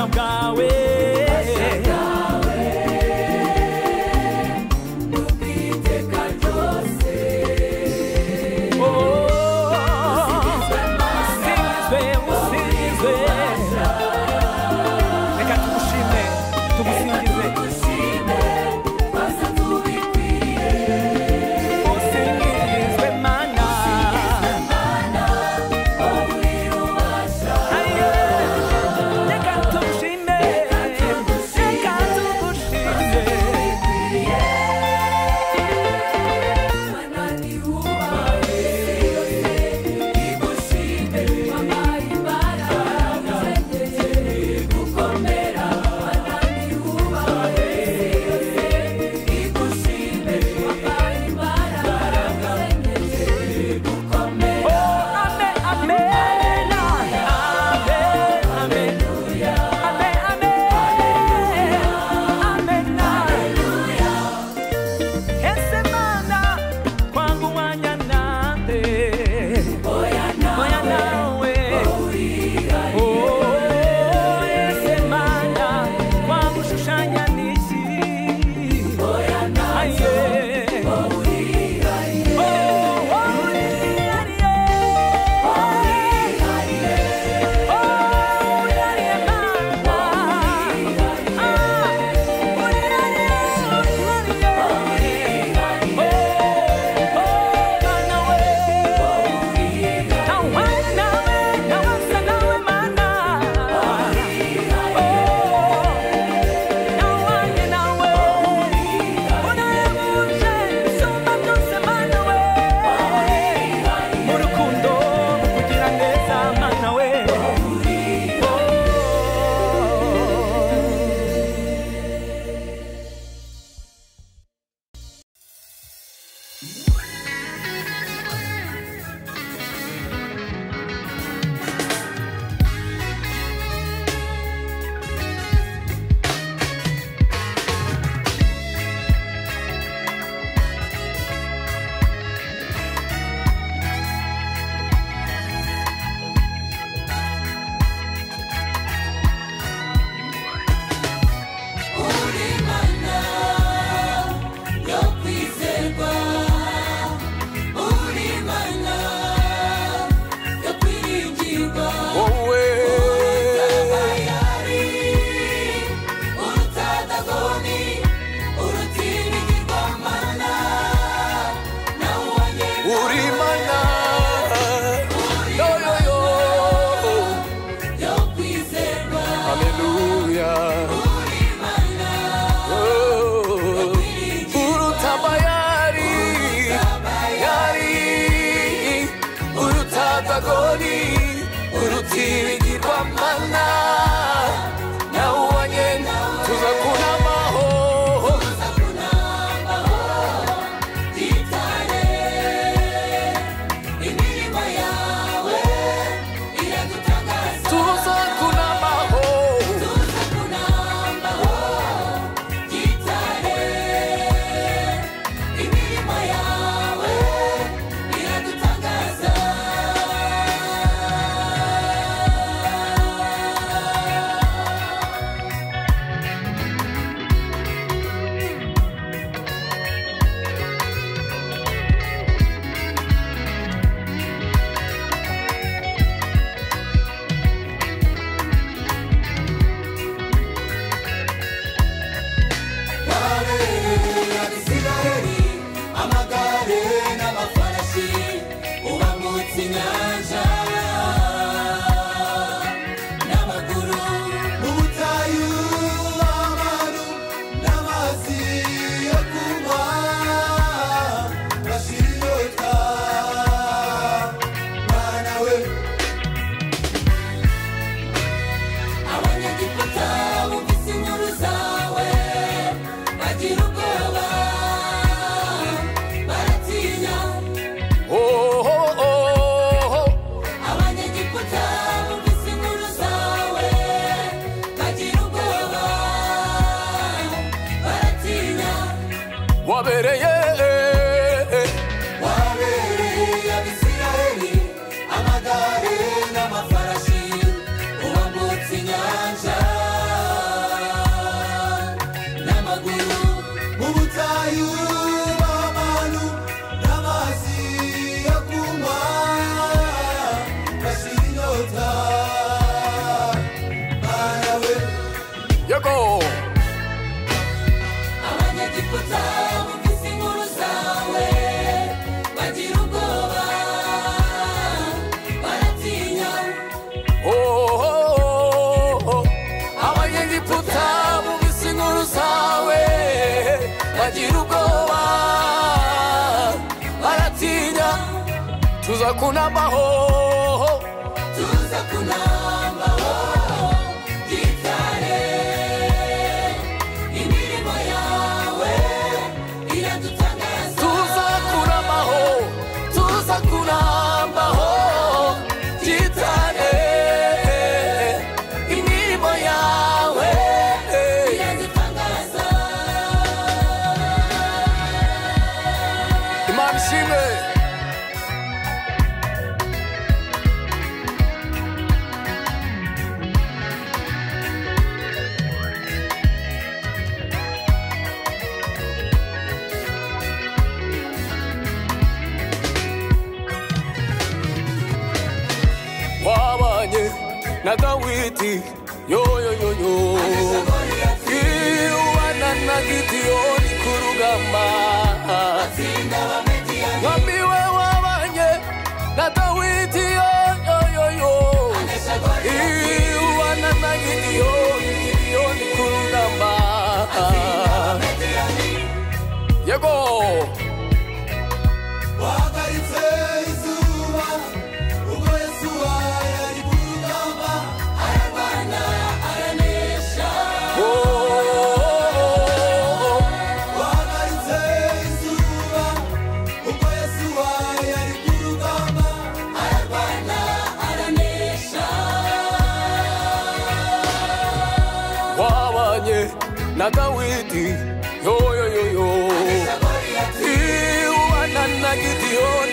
Ububasha bwawe n'ubwiteka ryose. Usingizwe, usingizwe. Reka tugushime, tugusingize. Usingizwe Mana. Aye. Reka tugushime, reka tugushime. Uri Mana yo kwizerwa, uri Mana yo kwiringirwa, wowe uruta Bayali, uruta Dagoni, uruta ibigirwamana, nawe uwanjye uri Mana yo yo yo yo kwizerwa, haleluya uri Mana Oh, uruta Bayali yari uruta Dagoni uruta ibigirwamana nawe uwanye tuza kunamaho gitare, imirimo yawe iradutangaza. tuza kunamaho Tuza kunambaho gitare, imirimo yawe iradutangaza. Wabereye Abisirayeli amagare n'amafarashi, ubambutsa inyanja n'amaguru. Mu butayu abantu n'amazi yo kunywa bashira inyota Mana we. Abanyegiputa bumvise inkuru zawe bagira ubwoba baratinya. Oh, oh, oh, oh. Abanyegiputa bumvise inkuru zawe bagira ubwoba baratinya. Wabereye Wabereye Abisirayeli amagare n'amafarashi, ubambutsa inyanja. Yego. Abanyegiputa bumvise inkuru zawe bagira ubwoba baratinya. Oh, abanyegiputa bumvise inkuru zawe bagira ubwoba baratinya. Tuza kunambaho, tuza kunambaho gitare, imirimo yawe iradutangaza. Tuza kunambaho, tuza kunambaho gitare, imirimo yawe iradutangaza. Imana ishimwe. Wabanye na Dawidi yo yo yo yo, iwana na Gidiyoni ku rugamba. Mwami we wabanye na Dawidi yo yo yo yo, iwana na Gidiyoni, Gidiyoni ku rugamba. Yego. Wahagaritse izuba ubwo Yesu yari ku rugamba, ararwana aranesha. Wahagaritse izuba ubwo Yesu yari ku rugamba, ararwana aranesha. Wabanye na Dawidi yo yo yo yo, iwana na Gidiyoni.